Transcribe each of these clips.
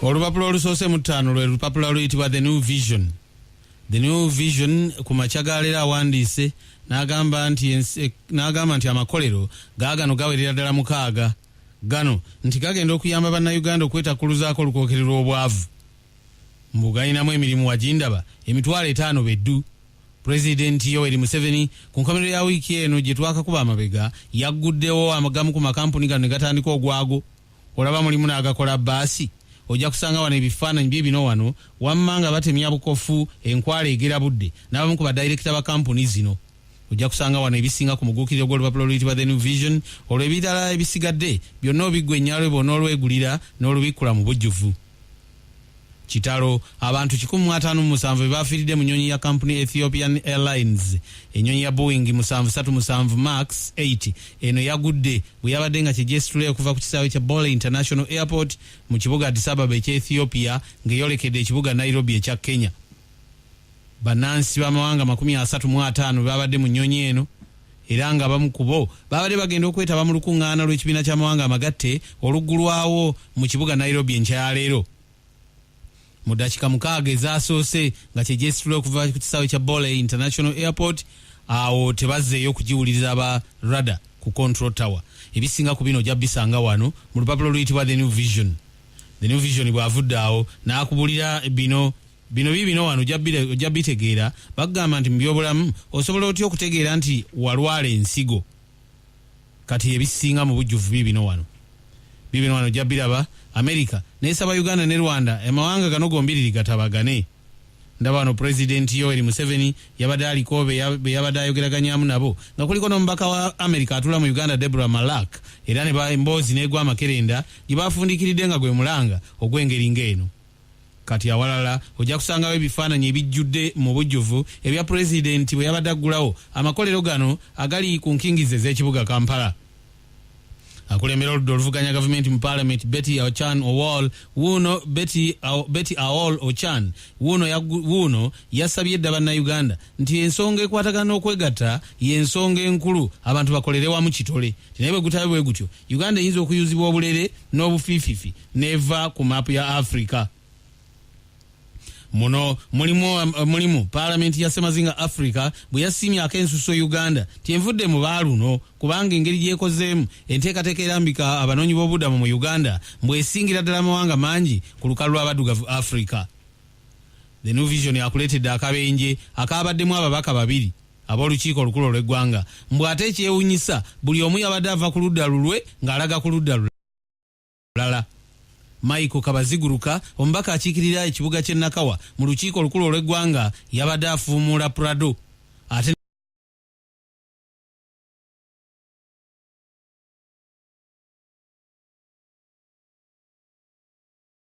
Olupapula olusoose mu ttaano lwe lupapula luyitibwa The New Vision. The New Vision ku makya ga leero awandiise n'agamba nti eh, n'agamba nti amakolero gaagano gawerera ddala mukaaga gano nti gagenda okuyamba Bannayuganda okwetakkuluzaako olukookere lw'obwavu. Mbu galinamu emirimu wagindaba 50,000 beddu. Pulezidenti Yoweri Museveni ku nkomerero ya wiiki eno gye twakakuba amabega yagguddewo agamu ku makampuni gano ne gatandika ogwago. Olaba mulimu n'agakola bbaasi. Ojja kusanga wano ebifaananyi biibino wano wamma nga batemya bukofu enkwale egera budde n'abamu ku badayirekita ba kampuni zino. Ojja kusanga wano ebisinga ku muguukiriro gw'olupapula oluyitibwa The New Vision olwo ebirala ebisigadde byonna obiggwa ennyalwe bw'onoolwegulira n'olubikkula mu bujjuvu. Kitalo! Abantu 157 be baafiiridde mu nnyonyi ya kampuni Ethiopian Airlines. Ennyonyi ya Boeing 737 Max 8 eno yagudde bwe yabadde nga kyegyesitula okuva ku kisaawe kya Bole International Airport mu kibuga Addis Ababa ekya Ethiopia ng'eyolekedde ekibuga Nairobi ekya Kenya. Bannansi b'amawanga 35 be baabadde mu nnyonyi eno era nga abamu ku bo baabadde bagenda okwetaba mu lukuŋŋaana lw'ekibiina ky'amawanga amagatte oluggulwawo mu kibuga Nairobi enkya ya leero. Mu ddakiika mukaaga ezaasoose nga kyegyesitula okuva ku kisaawe kya Bole International Airport awo tebazzeeyo kugiwuliriza aba radar ku control tower. Ebisinga ku bino ojja bisanga wano mu lupapula oluyitibwa The New Vision. The New Vision bw'avudde awo n'akubulira bino bino biibino wano ojja bitegeera. Bakugamba nti mu byobulamu osobola otya okutegeera nti walwala ensigo? Kati ebisinga mu bujjuvu biibino wano, biibino wano ojja biraba. America nesaba Uganda ne Rwanda amawanga gano gombiriri gatabagane. Ndaba wano Pulezidenti Yoweri Museveni yabadde aliko be yabadde ayogeraganyamu nabo nga kuliko n'omubaka wa America atuula mu Uganda Debora Malak era ne emboozi n'egwa amakerenda gye bafundikiridde nga gwe mulanga ogw'engeri ng'eno. Kati awalala ojja kusangawo ebifaananyi ebijjudde mu bujjuvu ebya Pulezidenti bwe yabadde aggulawo amakolero gano agali ku nkingizi ez'ekibuga Kampala. Akulembera oludda oluvuganya gavumenti mu Paalamenti Betty Ochan Owol wuuno Betty, Betty Aol Ochan wuuno, wuuno yasabye dda Bannayuganda nti ensonga ekwatagana n'okwegatta y'ensonga enkulu abantu bakolere wamu kitole ti naye bwe gutabe bwe gutyo Uganda eyinza okuyuzibwa obulere n'obufiififi n'eva ku maapu ya Africa. Muno mulimu, mulimu Paalamenti ya Ssemazinga Africa bwe yasiimye ak'ensuso Uganda nti envudde mu baaluno kubanga engeri gy'ekozeemu enteekateeka erambika abanoonyi b'obubudamu mu Uganda mbwe esingira ddala amawanga mangi ku lukalu lw'abaddugavu Africa. The New Vision akuleetedde akabenje akaabaddemu ababaka babiri ab'olukiiko olukulu olw'eggwanga mbu ate ekyewunyisa buli omu yabadde ava ku ludda lulwe ng'alaga ku ludda lulala. Michael Kabaziguruka omubaka akiikirira ekibuga ky'e Nakawa mu lukiiko olukulu olw'eggwanga yabadde afuumuula Prado ate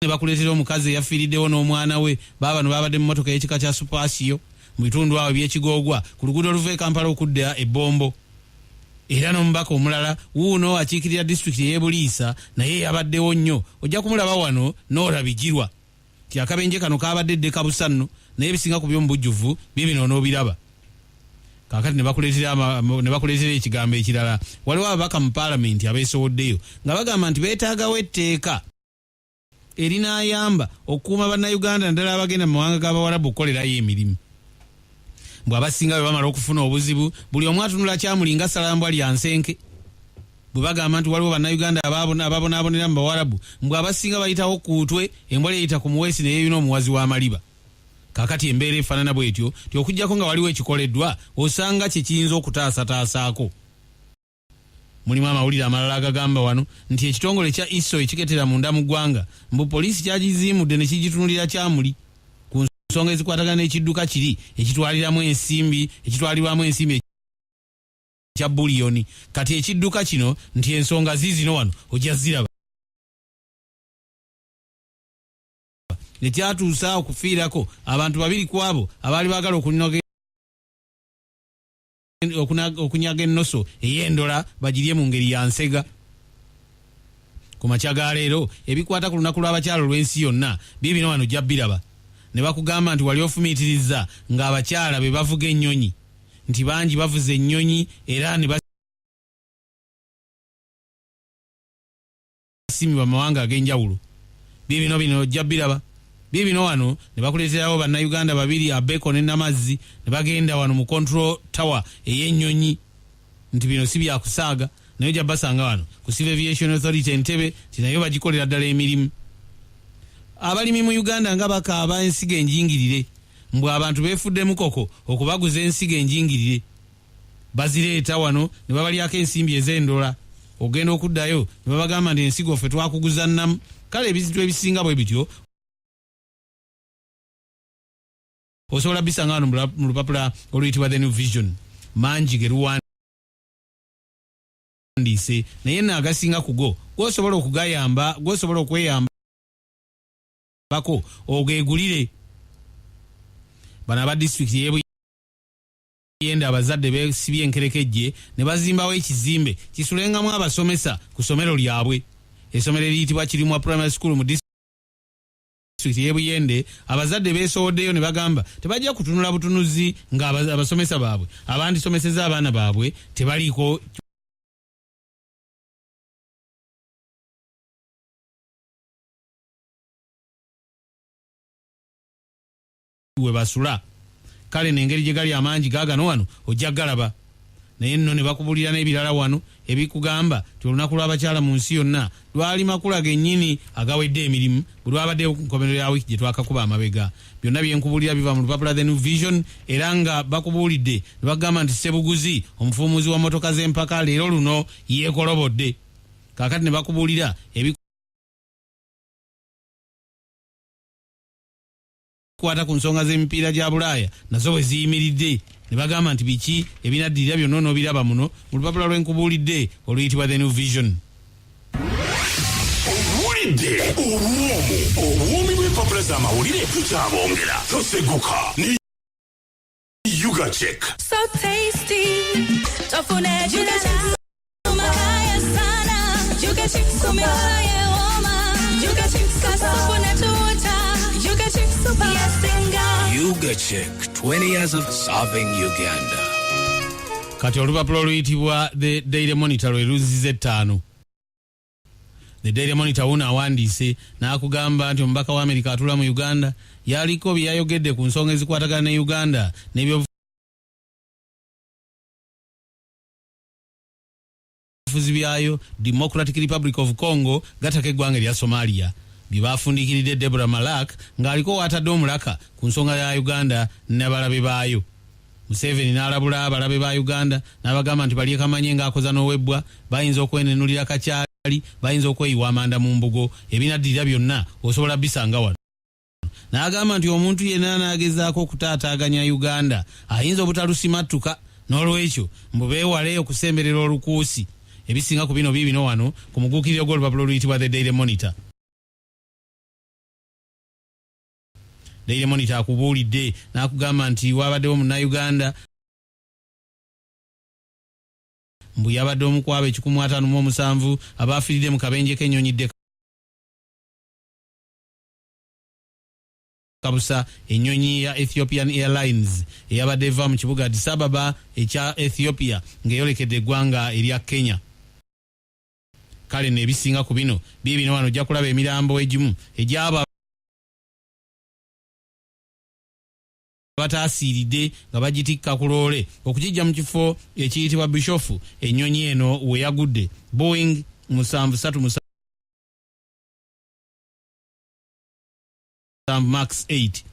ne bakuleetera omukazi eyafiiriddewo n'omwana we. Baabano baabadde mu mmotoka ey'ekika kya Supaasiyo mu bitundu awo eby'Ekigoogwa ku luguudo oluva e Kampala okudda e Bombo. Era n'omubaka omulala wuuno akiikirira disitulikiti ey'e Buliisa naye yabaddewo nnyo, ojja kumulaba wano Noora Bigirwa. Nti akabenje kano kaabadde ddeka busa nno naye ebisinga ku byo mu bujjuvu biibino onoobiraba. Kaakati ne bakuleetera ekigambo ekirala. Waliwo ababaka mu Paalamenti abeesowoddeyo nga bagamba nti beetaagawo etteeka erinaayamba okukuuma Bannayuganda naddala abagenda mu mawanga g'Abawarabu okukolerayo emirimu. Mbu abasinga bwe bamala okufuna obuzibu buli omu atunula kyamuli nga ssalambwa lya nsenke. Bwe bagamba nti waliwo Bannayuganda ababonaabonera mu Bawarabu mbu abasinga bayitawo kuutwe embwa lyeyita ku muweesi ne yeeyuna omuwazi w'amaliba. Kaakati embeera efaanana bw'etyo nti okuggyako nga waliwo ekikoleddwa osanga kye kiyinza okutaasataasaako. Mulimu amawulire amalala agagamba wano nti ekitongole kya ISO ekiketera munda mu ggwanga mbu poliisi kyagiziimudde ne kigitunulira kyamuli ku nsonga ezikwatagana n'ekidduka kiri ekitwaliramu ensimbi ekitwalibwamu ensimbi ekya buliyoni. Kati ekidduka kino nti ensonga ziizino wano ojja ziraba. Ekyatuusa okufiirako abantu babiri ku abo abaali baagala okunoga okunyaga ennoso ey'endola bagirye mu ngeri ya nsega. Ku makya ga leero ebikwata ku lunaku lw'abakyala olw'ensi yonna biibino wano ojja biraba. Ne bakugamba nti wali ofumiitiriza ng'abakyala be bavuga ennyonyi nti bangi bavuze ennyonyi era ne basiimibwa mu mawanga ag'enjawulo. Bibino bino ojja biraba bibino wano. Ne bakuleeterawo Bannayuganda babiri, Abeko ne Namazzi, ne bagenda wano mu control tower ey'ennyonyi nti bino si byakusaaga, naye ojja basanga wano ku Civil Aviation Authority Entebe nti nayo bagikolera ddala emirimu. Abalimi mu Uganda nga bakaaba ensigo enjingirire, mbwe abantu beefudde mukoko okubaguza ensigo enjingirire. Bazireeta wano ne babalyako ensimbi ez'endola, ogenda okuddayo ne babagamba nti ensigo ffe twakuguza nnamu. Kale ebintu ebisinga bwe bityo osobola bisanga wano mu lupapula oluyitibwa The New Vision. Mangi ge luwandiise, naye nno agasinga kugo gwosobola okugayamba, gwosobola okweyambako ogegulire. Bano aba disitulikiti y'e Buyende, abazadde besibye enkerekejje ne bazimbawo ekizimbe kisulengamu abasomesa ku ssomero lyabwe, essomero eriyitibwa Kirimwa Primary School mu disitulikiti y'e Buyende. Abazadde beesowoddeyo ne bagamba tebajja kutunula butunuzi nga abasomesa baabwe abandisomeseza abaana baabwe tebaliiko we basula. Kale nengeri gye gali amangi gaagano wano ojja galaba, naye nno ne bakubulira n'ebirala wano ebikugamba nti olunaku lw'abakyala mu nsi yonna lwali makula gennyini agawedde emirimu bwe lwabaddewo ku nkomerero ya wiiki gye twakakuba amabega. Byonna byenkubulira biva mu lupapula The New Vision, era nga bakubuulidde ne bagamba nti Sebuguzi, omufuumuzi wa motoka z'empaka, leero luno yeekolobodde. Kaakati ne bakubuulira ebikwata ku nsonga z'emipiira gya Bulaaya nazo bwe ziyimiridde, ne bagamba nti biki ebinaddirira byonna onoobiraba muno mu lupapula lw'enkubuulidde oluyitibwa The New Vision. Owulidde olwomu obuwoomi bw'empapula z'amawulire, tukyabongera, toseguka ne Ugachick. So tasty. Tofune Yuga Makaya sana. Yuga chips kumikaya woma. Yuga chips kasupu na tuta. Yuga chips super. Yasinga. Yuga Chick, 20 years of serving Uganda. Kati olupapula oluyitibwa The Daily Monitor lwe luziza ettaano. The Daily Monitor wuno awandiise n'akugamba nti omubaka wa Amerika atula mu Uganda yaliko bye yayogedde ku nsonga ezikwatagana ne Uganda n'ebyobufuzi byayo, Democratic Republic of Congo, gataka eggwanga erya Somalia, bye bafundikiridde Debora Malak ng'aliko waatadde omulaka ku nsonga ya Uganda n'abalabe baayo. Museveni n'alabula abalabe ba Uganda n'abagamba nti balyekamanye ng'akoza n'owebbwa, bayinza okwenenulira kakyali, bayinza okweyiwa amanda mu mbugo. Ebinaddirira byonna osobola bisanga wano. N'agamba nti omuntu yenna n'agezaako okutaataaganya Uganda ayinza obutalusimattuka, n'olwekyo mbu beewale okusemberera olukuusi. Ebisinga ku bino biibino wano ku muguukiriro gw'olupapula oluyitibwa The Daily Monitor. Daily Monitor akubuulidde n'akugamba nti wabaddewo Munnayuganda mbu yabadde omu ku abo 157 abaafiiridde mu kabenje k'ennyonyi kabusa, ennyonyi ya Ethiopian Airlines eyabadde eva mu kibuga Addis Ababa ekya Ethiopia ng'eyolekedde eggwanga erya Kenya. Kale neebisinga ku bino biibino wano, ojja kulaba emirambo egimu egyabo abataasiiridde nga bagitikka ku loole okugijja mu kifo ekiyitibwa Bishoftu ennyonyi eno we yagudde, Boeing 737 Max 8.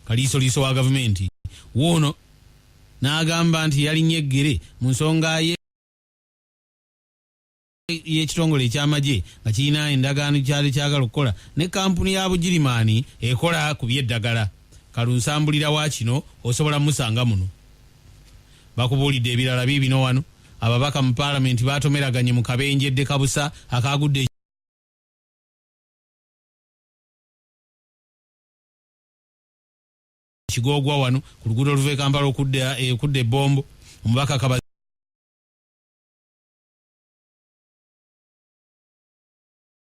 Kaliisoliiso wa gavumenti wuuno n'agamba nti yalinnya eggere mu nsonga ye y'ekitongole ekyamagye nga kirina endagaano kyali kyagala okukola ne kampuni ya Bugirimaani ekola ku by'eddagala. Kalunsambulira wa kino osobola musanga muno. Bakubuulidde ebirala biibino wano. Ababaka mu paalamenti batomeraganye mu kabenje kabusa akagudde Kigoogwa wano ku luguudo oluva e Kampala okudda Ebombo. Omubaka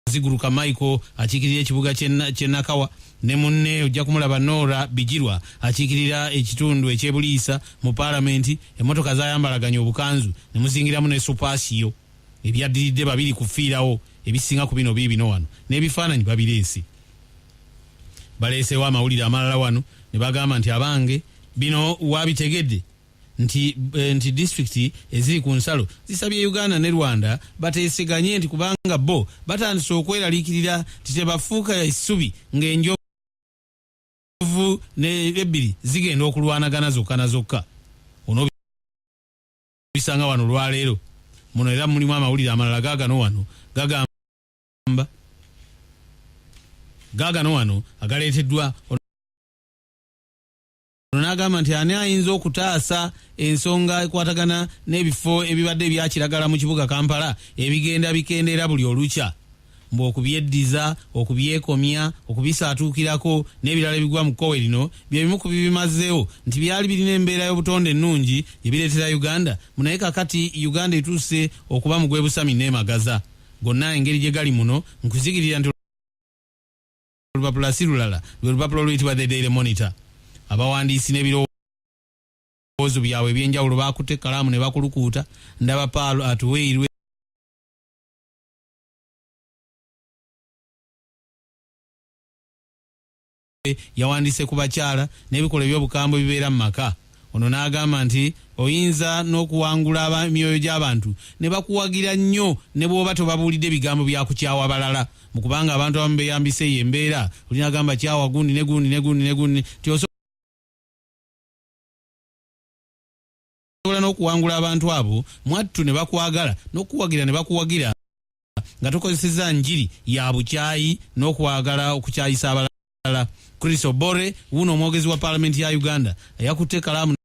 Kabaziguruka Michael akiikirira ekibuga ky'e Nakawa ne munne ojja kumulaba Nora Bigirwa akiikirira ekitundu ekyebuliisa mu paalamenti, emmotoka zayambalaganya obukanzu ne muzingiramu ne Spacio. Ebyaddiridde babiri kufiirawo, ebisinga ku bino biibino wano n'ebifaananyi babireese. Baleeseewo amawulire amalala wano ne bagamba nti abange bino wabitegedde nti, eh, nti disitulikiti eziri ku nsalo zisabye Uganda ne Rwanda bateeseganye nti kubanga bo batandise okweraliikirira nti tebafuuka essubi ng'enjovu ne ebbiri zigenda okulwanagana zokka na zokka. Onoobisanga wano olwaleero muno era mulimu amawulire amalala gaagano wano gagamba gaagano wano agaleeteddwa. Ono n'agamba nti ani ayinza okutaasa ensonga ekwatagana n'ebifo ebibadde ebyakiragala mu kibuga Kampala ebigenda bikendeera buli olukya, mbu okubyeddiza, okubyekomya, okubisaatuukirako n'ebirala ebigwa mu kkowe lino bye bimu ku bibimazeewo, nti byali birina embeera y'obutonde ennungi gye bireetera Uganda mu naye kakati Uganda etuuse okuba mu gw'ebusami n'emagaza gonna engeri gye gali muno. Nkuzigirira nti olupapula si lulala, lwe lupapula oluyitibwa The Daily Monitor. Abawandiisi n'ebirowoozo byabwe ebyenjawulo bakutte ekkalaamu ne bakulukuuta. Ndaba Paalo Atuweirwe yawandiise ku bakyala n'ebikolwa eby'obukambwe ebibeera mu maka. Ono n'agamba nti oyinza n'okuwangula emyoyo gy'abantu ne bakuwagira nnyo ne bw'oba tobabuulidde bigambo bya kukyawa balala, mu kubanga abantu abamu beeyambisa eyo embeera. Oli n'agamba kyawa gundi ne gundi ne gundi ne gundi, nti osobola n'okuwangula abantu abo mwattu ne bakwagala n'okuwagira ne bakuwagira nga tokozesezza njiri ya bukyayi n'okwagala okukyayisa abalala. Chris Obore wuuno omwogezi wa paalamenti ya Uganda yakutte ekkalaamu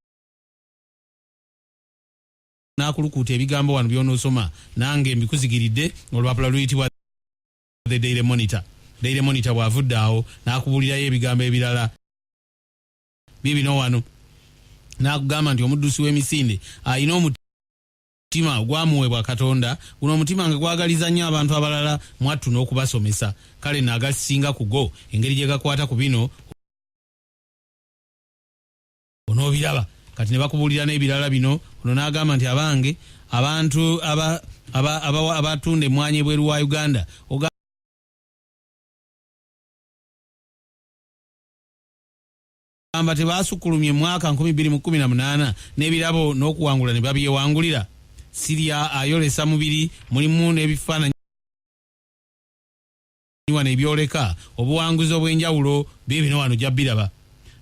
n'akulukuuta ebigambo wano by'onoosoma nange mbikuzigiridde. Olupapula luyitibwa The Daily Monitor. Daily Monitor bw'avudde awo n'akubuulirayo ebigambo ebirala biibino wano, n'akugamba nti omuddusi w'emisinde alina omutima ogwamuweebwa Katonda, guno omutima nga gwagaliza nnyo abantu abalala mwattu n'okubasomesa. Kale naagasinga ku go engeri gye gakwata ku bino onoobiraba kati ne bakubuulira n'ebirala bino. Ono n'agamba nti abange abantu abatunda emmwanyi ebweru wa Uganda ogamba tebaasukkulumye mwaka 2018 n'ebirabo n'okuwangula ne babyewangulira. Sirya ayolesa mubiri, mulimu n'ebifaananyi wano ebyoleka obuwanguzi obw'enjawulo biibino wano ojja biraba.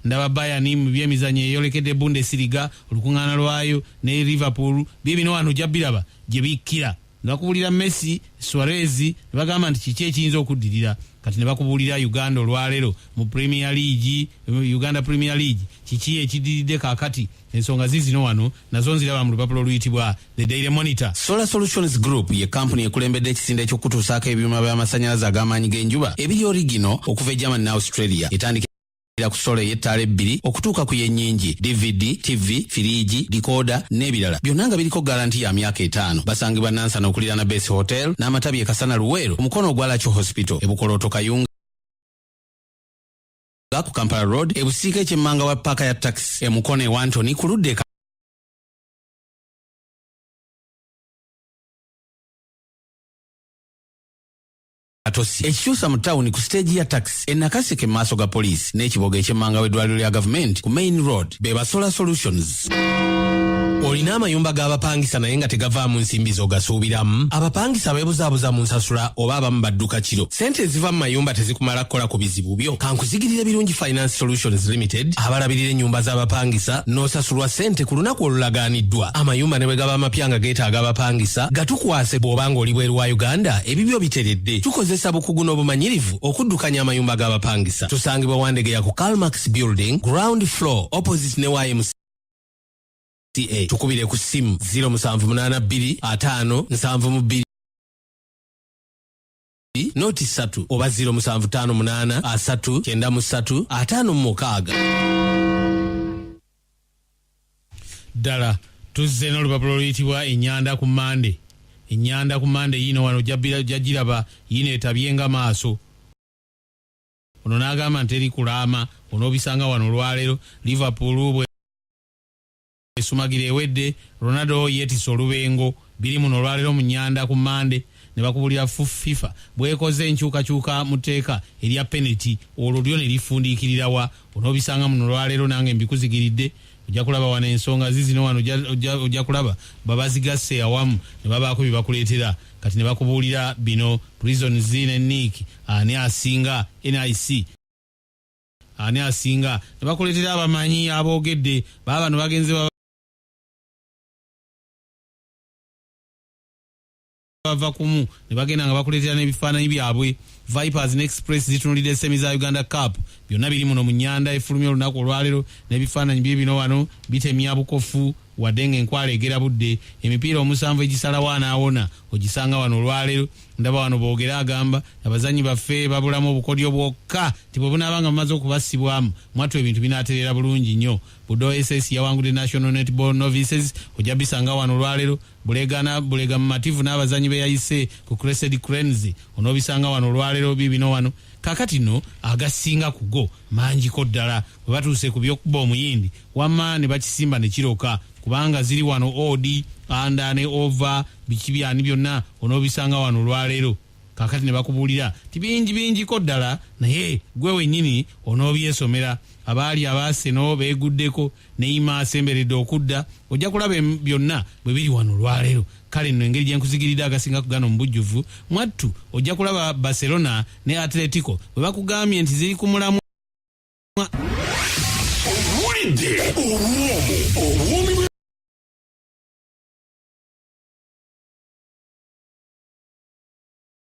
Ndaba Bayern mu byemizannyo eyolekedde Bundesliga olukuŋŋaana lwayo ne Liverpool, biibino wano ojja biraba gye bikkira. Ne bakubuulira Messi, Suarez, ne bagamba nti kiki ekiyinza okuddirira. Kati ne bakubuulira Uganda olwaleero mu Premier League, Uganda Premier League, kiki ekiddiridde kaakati. Ensonga ziizino wano nazo nziraba mu lupapula oluyitibwa The Daily Monitor. Solar Solutions Group ye kampuni ekulembedde ekisinde eky'okutuusaako ebyuma by'amasannyalaze ag'amaanyi g'enjuba ebiri original okuva e Germany ne Australia. Etandikira ku sola ey'ettaala ebbiri okutuuka ku y'ennyingi, DVD, TV, firiigi, dikoda n'ebirala byonna nga biriko garanti ya myaka 5. Basangibwa Nansana okuliraana Base Hotel n'amatabi e Kasana Luweero ku mukono ogwa Lakyo Hospital, e Bukolooto Kayunga ku Kampala Road, e Busiika ekyemmanga wa paaka ya taxi, e Mukono e Wantoni ku ludda e Katosi, ekikyusa mu tawuni ku siteegi ya taxi, e Nakaseke mu maaso ga poliisi, n'ekiboga ekyemmanga w'eddwaliro lya gavumenti ku Main Road. Be ba Solar Solutions. Olina amayumba g'abapangisa naye nga tegavaamu nsimbi z'ogasuubiramu? Abapangisa beebuzaabuza mu nsasula oba abamu badduka kiro? Sente eziva mu mayumba tezikumala kukola ku bizibu byo? Kankuzigirire Birungi Finance Solutions Limited, abalabirira ennyumba z'abapangisa n'osasulwa sente ku lunaku olulagaaniddwa. Amayumba ne bwe gaba amapya nga geetaaga abapangisa, gatukwase. Bw'oba ng'oli bweru wa Uganda, ebibyo biteredde. Tukozesa bukugu n'obumanyirivu okuddukanya amayumba g'abapangisa. Tusangibwa Wandegeya ku Calmax Building, ground floor, opposite ne YMCA. Tukubire ku ssimu 0782 5 72 03 oba 0758 3 93 56. Ddala tuzze n'olupapula oluyitibwa Ennyanda ku Mande. Ennyanda ku Mande yiino wano jagiraba yiino etabye nga maaso. Ono n'agamba nti teri kulaama, onoobisanga wano olwaleero. Liverpool bwe Esumagira ewedde, Ronaldo yeetisse olubengo. Biri muno olwaleero mu Nyanda ku Mande ne bakubulira FIFA bwekoze enkyukakyuka mu tteeka erya penalty, olwo lyo ne lifundiikirira wa? Onoobisanga muno olwaleero, nange mbikuzigiridde. Ojja kulaba wano ensonga zizino wano, ojja kulaba babazigasse awamu ne babaako bye bakuleetera. Kati ne bakubuulira bino: Prisons ne NIC, ani asinga? NIC ani asinga? Ne bakuleetera abamanyi aboogedde. Baba bano bagenze bava kumu ne bagenda nga bakuleetera n'ebifaananyi byabwe. Vipers ne Express zitunulidde semi za Uganda Cup. Byonna biri muno mu Nyanda efulumya olunaku olwaleero, n'ebifaananyi bye bino wano bitemya bukofu, wadde nga enkwala egera budde. Emipiira omusanvu egisalawo anaawona ogisanga wano olwaleero. Ndaba wano boogera, agamba abazanyi baffe babulamu obukodyo bwokka, ti bwe bunaaba nga bumaze okubassibwamu, mwattu ebintu binaatereera bulungi nnyo. Budo SS yawangudde National Netball Novices, ojja bisanga wano olwaleero. Bulegana Bulega mumativu n'abazanyi be yayise ku Crested Cranes, onoobisanga wano olwaleero. Bibino wano kakati no agasinga kugo mangiko ddala. Bwe batuuse ku by'okuba omuyindi, wamma ne bakisimba ne kiroka, kubanga ziri wano odd, under ne over, biki byani byonna onoobisanga wano olwaleero. Kakati ne bakubuulira ti bingi bingiko ddala, naye gwe wennyini onoobyesomera. Abaali abaaseno beeguddeko, neyima asemberedde okudda, ojja kulaba byonna bwe biri wano olwaleero. Kale nno engeri gye nkuzigiridde agasinga ku gano mu bujjuvu, mwattu ojja kulaba Barcelona ne Atletico bwe bakugambye nti ziri ku mulamwa. Owulidde obuwoomu, obuwoomi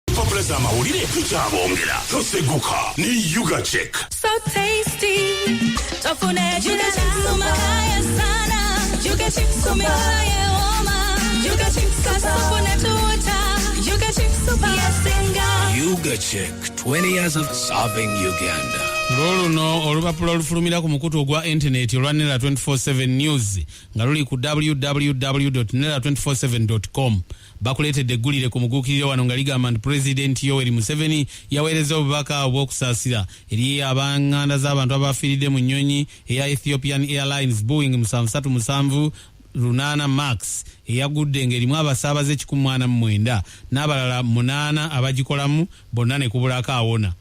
bw'empapula z'amawulire tukyabongera. Toseguka ne Ugachek. So tasty. Tofune Yuga Chips umakaya sana. Yuga Chips umikaya oma. Yuga Chips kasupu na tuta. Yuga Chips yasinga. Ugachek, 20 years of serving Uganda. Lwoluno olupapula olufulumira ku mukutu ogwa intaneti olwa Nera 24/7 News, nga luli ku www nera 247 com. Bakuleetedde eggulire ku muguukiriro wano nga ligamba nti Pulezidenti Yoweri Museveni yaweereza obubaka obw'okusaasira eri ab'aŋŋanda z'abantu abafiiridde mu nnyonyi eya Ethiopian Airlines Boeing 737 8 Max eyagudde ng'erimu abasaabaze 149 n'abalala 8 abagikolamu, bonna ne kubulako awona.